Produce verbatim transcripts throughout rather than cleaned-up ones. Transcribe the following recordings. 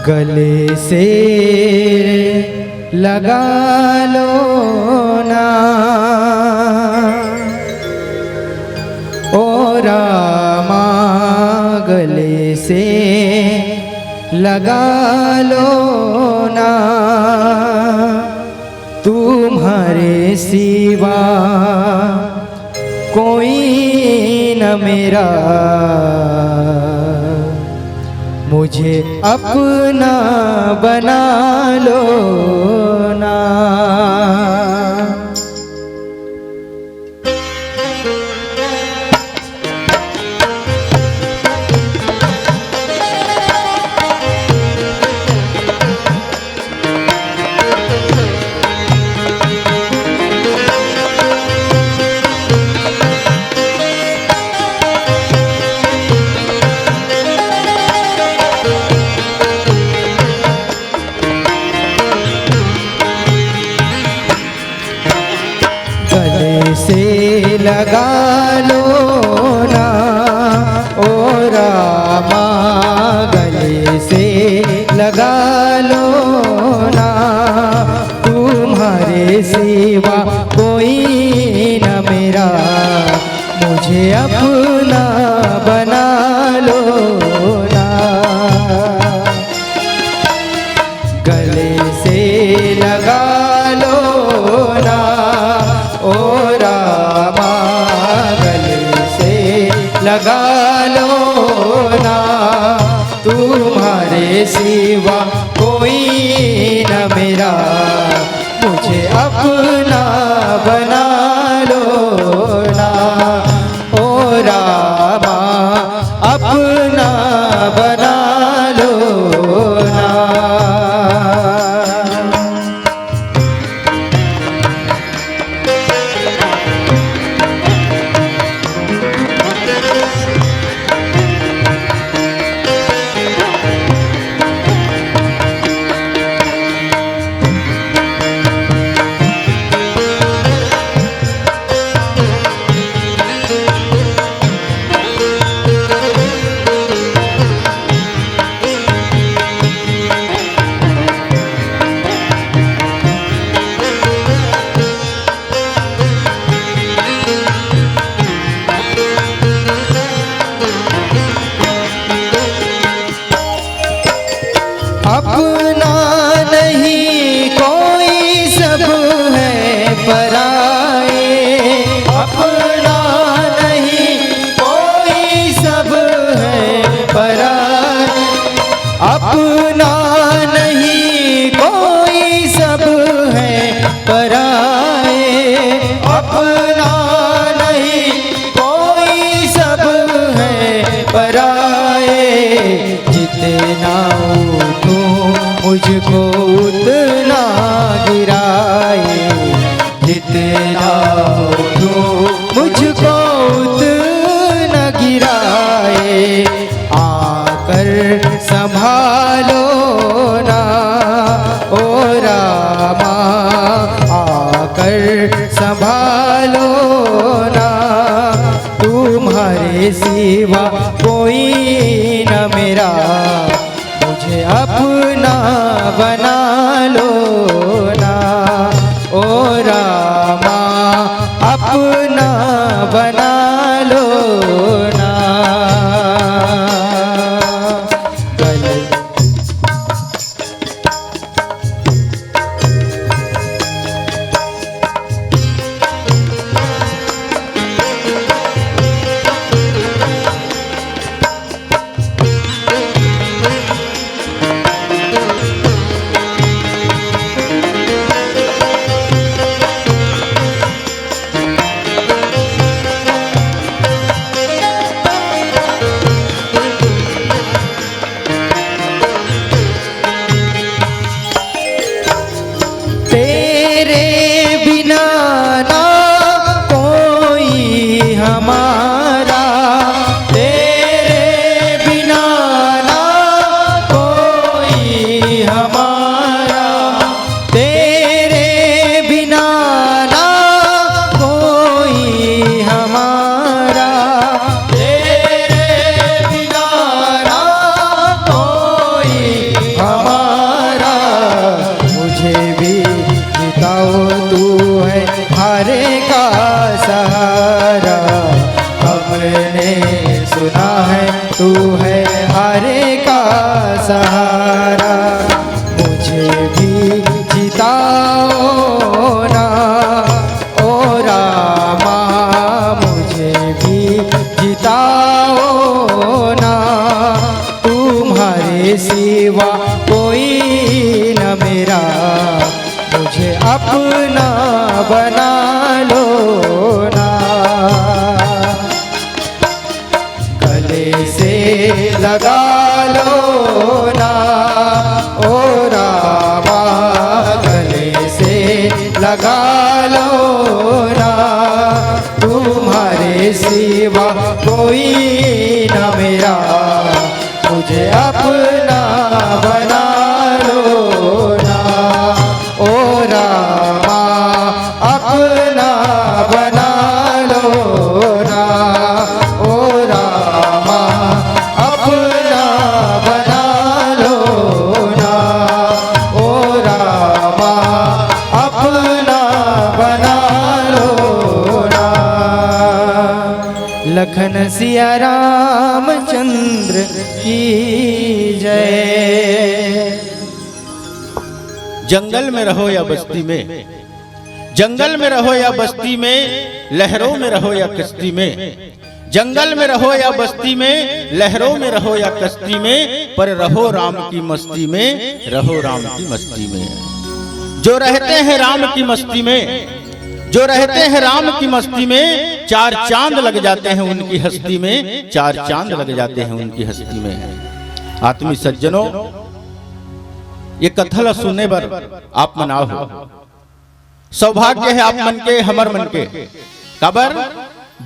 गले से लगा लो ना, ओ रामा, गले से लगा लो ना, तुम्हारे सिवा कोई न मेरा, मुझे अपना बना लो ना। गले से लगा लो ना, ओ रामा, गले से लगा लो ना, तुम्हारे सिवा कोई न मेरा, मुझे अपना बना लो ना। गले से लगा लो ना, ओ रामा, गले से लगा लो ना, तुम्हारे सिवा कोई न मेरा, मुझे अपना बना लो ना, ओ रामा, अपना बना लो ना। अपना नहीं कोई, सब है पराए। अपना नहीं कोई, सब है पराए। अपना नहीं कोई, सब है पराए। अपना नहीं कोई, सब है पराए। जितना उठूं, मुझको उतना गिराए। जितना उठूं, मुझको उतना गिराए। आकर संभालो ना, ओ रामा, आकर संभालो ना, तुम्हारे सिवा कोई न मेरा, मुझे अपना बना लो ना, ओ रामा, अपना बना लो ना। गले है, तू है हरे का सहारा। मुझे भी जिताओ ना, ओ रामा, मुझे भी जिताओ ना। तुम्हारे सिवा कोई न मेरा, मुझे अपना बना लो ना। गले से लगा लो ना, ओ रामा, गले से लगा लो ना। तुम्हारे सिवा कोई ना मेरा, मुझे अपना बना लो ना, ओ रामा, अपना बना लो ना, ओ रामा, अपना बना लो ना, ओ रामा, अपना बना लो ना। लखन सिया रामचंद्र की जय। जंगल में रहो या बस्ती में, जंगल में रहो या बस्ती में, लहरों में रहो या कश्ती में, जंगल में रहो या बस्ती में, लहरों में रहो या कश्ती में, पर रहो राम की मस्ती में, रहो राम की मस्ती में। जो रहते हैं राम की मस्ती में, जो रहते हैं राम की मस्ती में, चार चांद लग जाते हैं उनकी हस्ती में, चार चांद लग जाते हैं उनकी हस्ती में। आत्मी सज्जनों, ये कथा ला सुने बर आप मन आए हो। सौभाग्य है आप मन के, हमर मन के। काबर?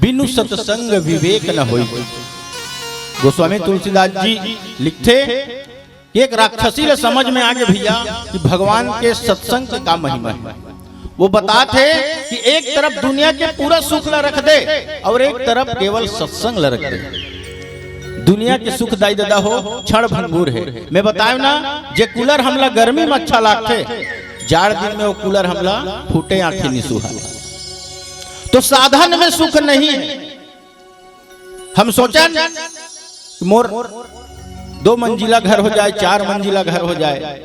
बिनु सत्संग विवेक न होई। गोस्वामी तुलसीदास जी लिखथे कि एक राक्षसी ला समझ में आ गे भैया कि भगवान के सत्संग के का महिमा है। वो बताथे कि एक तरफ दुनिया के पूरा सुख ला रख दे और एक तरफ केवल सत्संग ला रख दे। दुनिया के सुख दाई ददा हो, क्षण भंगुर है। मैं बतायो ना, जे कूलर हमला गर्मी में अच्छा लागथे, जाड़ दिन में वो कूलर हमला फूटे आंखें निसुहा। तो साधन में सुख नहीं है। हम सोचन, मोर दो मंजिला घर हो जाए, चार मंजिला घर हो जाए,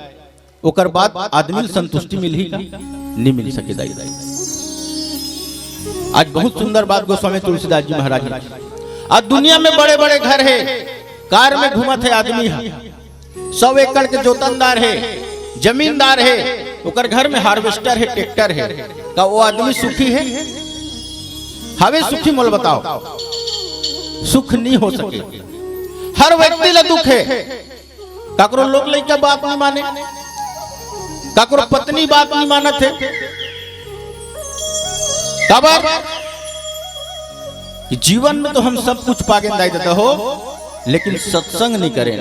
ओकर बाद आदमी ल संतुष्टि मिलही का? नहीं मिल सके दाई। आज बहुत सुंदर बात गोस्वामी तुलसीदास जी महाराज ने। आज दुनिया में बड़े-बड़े घर है, कार में घूमत है आदमी है, सौ एकड़ के जोतनदार है, जमींदार है, ओकर घर में हार्वेस्टर है, ट्रैक्टर है, का वो आदमी सुखी है? हवे सुखी, मोला बताओ, सुख नहीं हो सके। हर व्यक्ति ला दुख है। काकरो लोग लइका बात नहीं माने, काकरो पत्नी बात नहीं मानत है। काबर? कि जीवन में तो हम सब कुछ पागे दाई ददा हो, लेकिन सत्संग नहीं करें।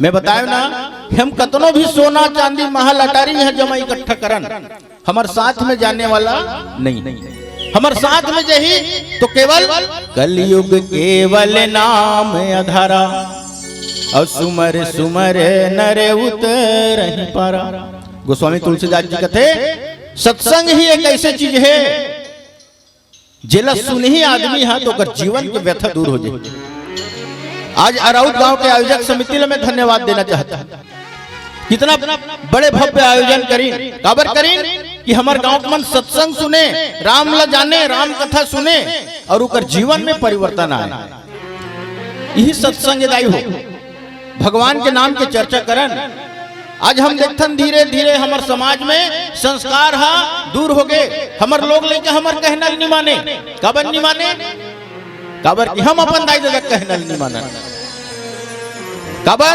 मैं बतायो ना कि हम कतनो भी सोना चांदी महल अटारी है जमा इकट्ठा करन, हमर साथ में जाने वाला नहीं। हमर साथ में जही तो केवल कलयुग केवल नाम अधारा, और सुमर सुमर नर उतरहि पारा। गोस्वामी तुलसीदास जी कथे, सत्संग ही एक ऐसे चीज है, जेला सुनही आदमी हा तो ओकर जीवन के व्यथा दूर हो जाए। आज अराउत गांव के आयोजक समिति ला मैं धन्यवाद देना चाहता हूं। कितना बड़े भव्य आयोजन करीन, काबर करीन कि हमर गांव के मन सत्संग सुने, राम ला जाने, राम कथा सुने और ओकर जीवन में परिवर्तन आए। यही सत्संग दाई हो, भगवान के नाम के चर्चा करन। आज हम देखथन धीरे धीरे हमर समाज में संस्कार हा दूर हो गे। हमर लोग लइका हमर कहना ल नहीं माने। काबर नहीं माने? काबर कि हम अपन दाई ददा कहना ल नहीं मानन। काबर?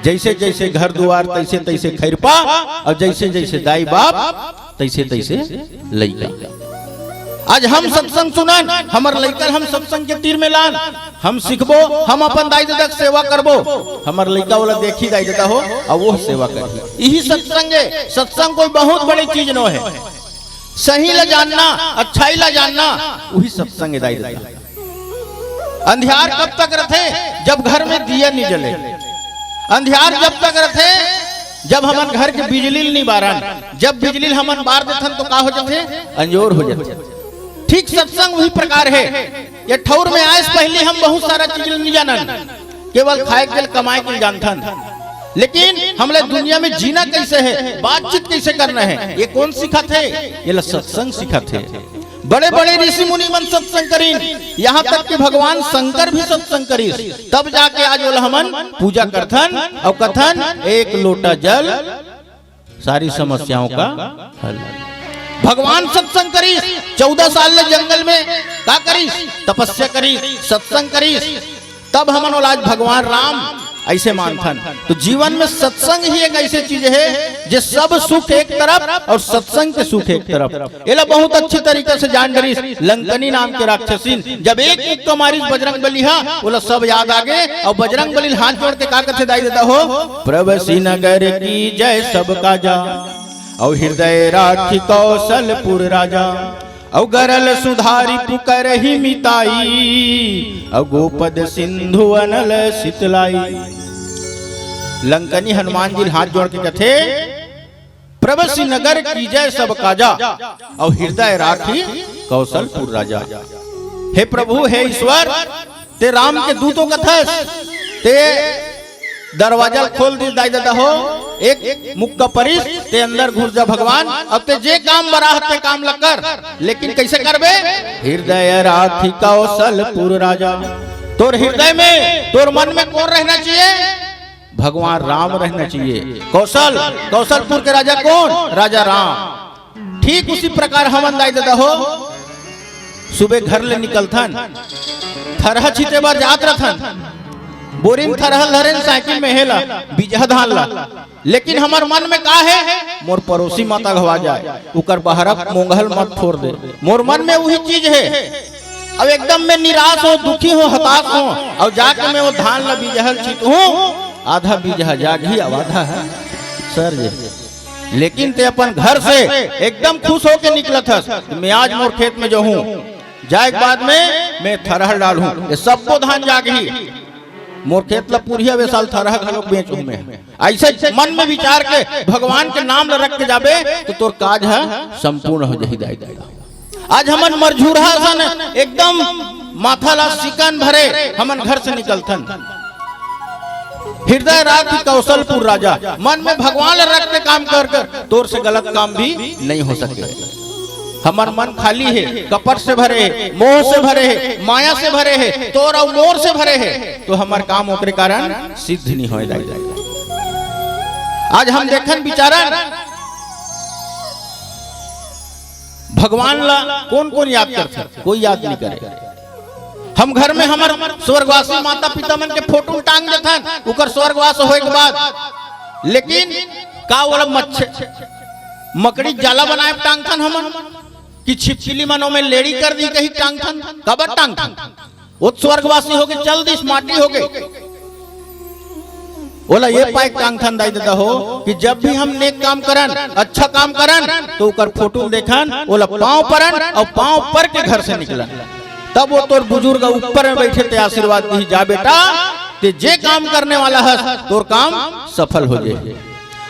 जैसे जैसे घर दुआर, तैसे तैसे खैरपा, और जैसे जैसे दाई बाप, तैसे तैसे लइका। आज हम सत्संग सुनन, हमर लइका हम सत्संग के तीर में लान, हम सीखबो, हम अपन दाई ददा के सेवा करबो, हमर लइका वाला देखी दाई ददा हो, और वो सेवा करही। यही सत्संग है। सत्संग कोई बहुत बड़ी चीज नो है। सही ला जानना, अच्छाई ला जानना, वही सत्संग है दाई ददा। अंधियार कब तक रथे? जब घर में दिया नहीं जले। अंधियार जब तक रथे, जब हमन घर के बिजली ल नहीं बारन। जब बिजली ल हमन बार देथन तो का हो जाथे? अंजोर हो जाथे। ठीक सत्संग वही प्रकार है। ये ठौर में आए से पहले हम बहुत सारा चीज नहीं जानन, केवल खाए के, कमाए के जानथन। लेकिन हमला दुनिया में जीना कैसे है, बातचीत कैसे करना है, ये कौन सिखाथे? ये ला सत्संग सिखाथे। बड़े बड़े ऋषि मुनि मन सत्संग करिन, यहाँ तक कि भगवान शंकर भी सत्संग करिस, तब जाके आज ओला हमन पूजा करथन और कथन, एक लोटा जल, सारी समस्याओं का हल। भगवान सत्संग करिस, चौदह साल ले जंगल में का करिस? तपस्या करिस, सत्संग करिस, तब हमन ओला आज भगवान राम ऐसे मानथन। तो जीवन में सत्संग ही एक ऐसे चीज है, जे सब सुख एक तरफ और सत्संग के सुख एक तरफ। एला बहुत अच्छी तरीका से जान डरिस लंकनी नाम के राक्षसीन। जब एक मुक्का मारिस बजरंग बली हा, ओला सब याद आ गे। और बजरंग बली हाथ जोड़ के का कथे दाई ददा हो? प्रभु श्रीनगर की जय सबका जा, और हृदय राखी कौशलपुर राजा, और गरल सुधारी पुकर ही मिताई, और गोपद सिंधु अनल सितलाई। लंकनी हनुमान जी हाथ जोड़ के कथे, प्रभु श्रीनगर की जय सब काजा, और हृदय राखी कौशलपुर राजा। हे प्रभु, हे ईश्वर, ते राम के दूतों कथस, ते दरवाजा खोल दिस दाई ददा हो, एक मुक्का परिस, ते अंदर घुस जा भगवान, अब ते जे काम बरा ह ते काम ल कर, लेकिन कैसे करबे? हृदय राखी कौशलपुर राजा। तोर हृदय में, तोर मन में कौन रहना चाहिए? भगवान राम रहना चाहिए। कौशल, कौशलपुर के राजा कौन? राजा राम। ठीक उसी प्रकार हमन दाई ददा हो, सुबह घर ले निकलथन, थरहा छीते बर जात रथन, बोरिन थरहा धरेन साइकिल में हेला, बीजहा धान ला, लेकिन हमर मन में का है? मोर पड़ोसी मत अघवा जाए, उकर बहरा मोंगल मत फोड़ दे। मोर मन में वही चीज है। अब एकदम मैं निराश हो, दुखी हो, हताश हो, और जाके मैं वो धान ला बीजहल चित हूँ, आधा बीजहा जागही, अब आधा है सर जी। लेकिन ते अपन घर से एकदम खुश होके निकलत हस, मैं आज मोर खेत में जो हूँ, जाए के बाद में मैं थरहा डालहूँ, ये सबको धान जागही। मोर खेत ला पूरिया, वे साल थरहा घलोक बेचहूँ मैं। ऐसे मन में विचार के भगवान के नाम ला रख के जाबे, तो तोर काज ह संपूर्ण हो जाही दाई दाई। आज हमन मरझुरहा सन एकदम माथा ला सिकन भरे हमन घर से निकलथन। हृदय राखी कौशलपुर राजा, मन में भगवान ला रख के काम कर कर, तोर से गलत काम भी नहीं हो सके। हमर मन खाली है, कपट से भरे है, मोह से भरे है, माया से भरे है, तोर अउ मोर से भरे है, तो हमर काम ओकरे कारण सिद्ध नहीं होए दाई दाई। आज हम देखन विचारन, भगवान ला कौन कौन याद करथे? कोई याद नहीं करे। हम घर में हमर स्वर्गवासी माता पिता मन के फोटो टांग देथन, उकर स्वर्गवास होए के बाद, लेकिन का ओला मच्छर मकड़ी जाला बनाए टांगथन हमन, कि छिपकली मन ओमे लेड़ी कर दी कही टांगथन? काबर टांगथन? वो स्वर्गवासी होके चल दिस, माटी होके। ओला ये पाए टांगथन दाई ददा हो, कि जब भी हम नेक काम करन, अच्छा काम करन, तो ओकर फोटो देखन, ओला पांव परन और पांव पर के घर से निकलन। तब वो तोर बुजुर्ग ऊपर में बैठे ते आशीर्वाद दी, जा बेटा, ते जे काम करने वाला हस, तोर काम सफल हो जाए।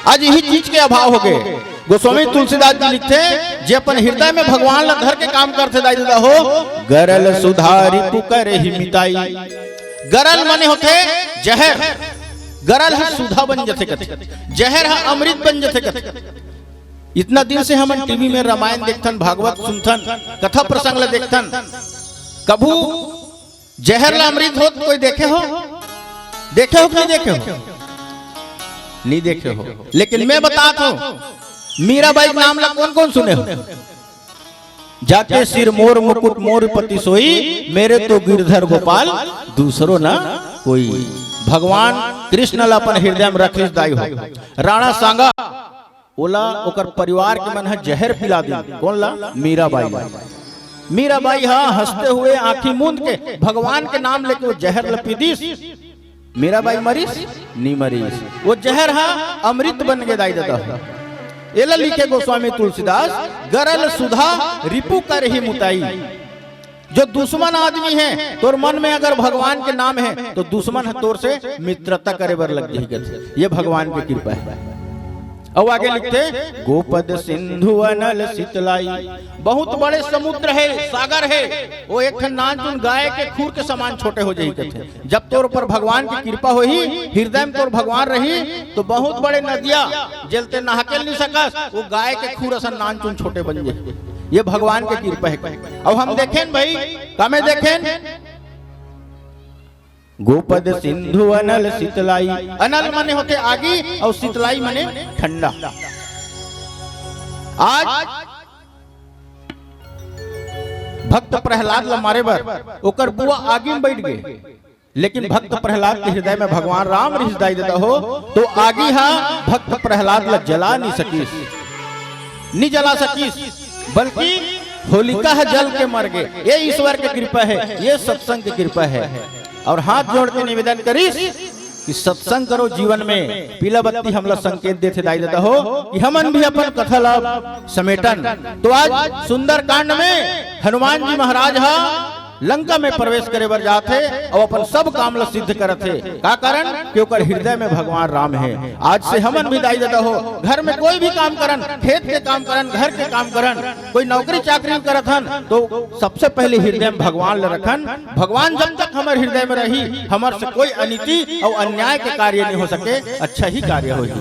आज यही चीज के अभाव हो गए। गोस्वामी तुलसीदास जी लिखथे, जे अपन हृदय में भगवान ला धर के काम करथे दाई ददा हो, गरल सुधारी पुकर ही मिताई। गरल माने होथे जहर, गरल ह सुधा बन जथे कथे, जहर ह अमृत बन जथे कथे। इतना दिन से हमन टीवी में रामायण देखथन, भागवत सुनथन, कथा प्रसंग ला देखथन, कभू जहर ला अमृत होत कोई देखे हो? देखे हो कि नहीं देखे हो? नहीं देखे हो। लेकिन मैं बतात हूँ, मीराबाई के नाम ला कौन कौन सुने हो? जाके सिर मोर मुकुट मोर पति सोई, मेरे तो गिरधर गोपाल दूसरो ना कोई। भगवान कृष्ण ला अपन हृदय में रखिस दाई हो। राणा सांगा ओला ओकर परिवार के मन ह जहर पिला दिन। कौन ला? मीराबाई ला। मीराबाई ह हंसते हुए आंखी मूंद के भगवान के नाम लेके वो जहर ल पी दिस। मीराबाई मरिस? नी मरिस। वो जहर ह अमृत बन गे दाई ददा। एला लिखे गोस्वामी तुलसीदास, गरल सुधा रिपु कर ही मुताई। जो दुश्मन आदमी है, तोर मन में अगर भगवान के नाम है, तो दुश्मन ह तोर से मित्रता करे बर लग जाही कथे। ये भगवान की कृपा है। अउ आगे लिखथे, गोपद सिंधु अनल सितलाई। बहुत बड़े समुद्र हे, सागर हे, वो एक ठन नानचुन गाय के खूर के समान छोटे हो जाही कथे। जब तोर ऊपर भगवान के कृपा होही, हृदय में तोर भगवान रही, तो बहुत बड़े नदिया जेल ते नहा के नहीं सकस, वो गाय के खूर असन नानचुन छोटे बन जाही। ये भगवान के कृपा हे। अउ हम देखेन भाई, का में देखेन, गोपद सिंधु अनल सितलाई। अनल मने होथे आगी अउ सितलाई मने ठंडा। आज भक्त प्रहलाद ला मारे बर ओकर बुआ आगी में बैठ गे, लेकिन भक्त प्रहलाद के हृदय में भगवान राम रिहिस दाई ददा हो, तो आगी हा भक्त प्रहलाद ला जला नहीं सकिस, नहीं जला सकिस, बल्कि होलिका ह जल के मर गे। ये ईश्वर के कृपा हे, ये सत्संग के कृपा हे। अउ हाथ जोड़ के निवेदन करिस कि सत्संग करो जीवन में। पीला बत्ती हमला संकेत देथे दाई ददा हो कि हमन भी अपन कथा ला समेटन। तो आज सुंदरकांड में हनुमान जी महाराज हा लंका में प्रवेश करे बर जाथे अउ अपन सब काम ला सिद्ध करत हे। का कारण? कि ओकर हृदय में भगवान राम हे। आज से हमन भी दाई ददा हो, घर में कोई भी काम करन, खेत के काम करन, घर के काम करन, कोई नौकरी चाकरी करत हन, तो सबसे पहले हृदय में भगवान ला रखन। भगवान जब तक हमर हृदय में रही, हमर से कोई अनीति अउ अन्याय के कार्य नहीं हो सके, अच्छा ही कार्य होही।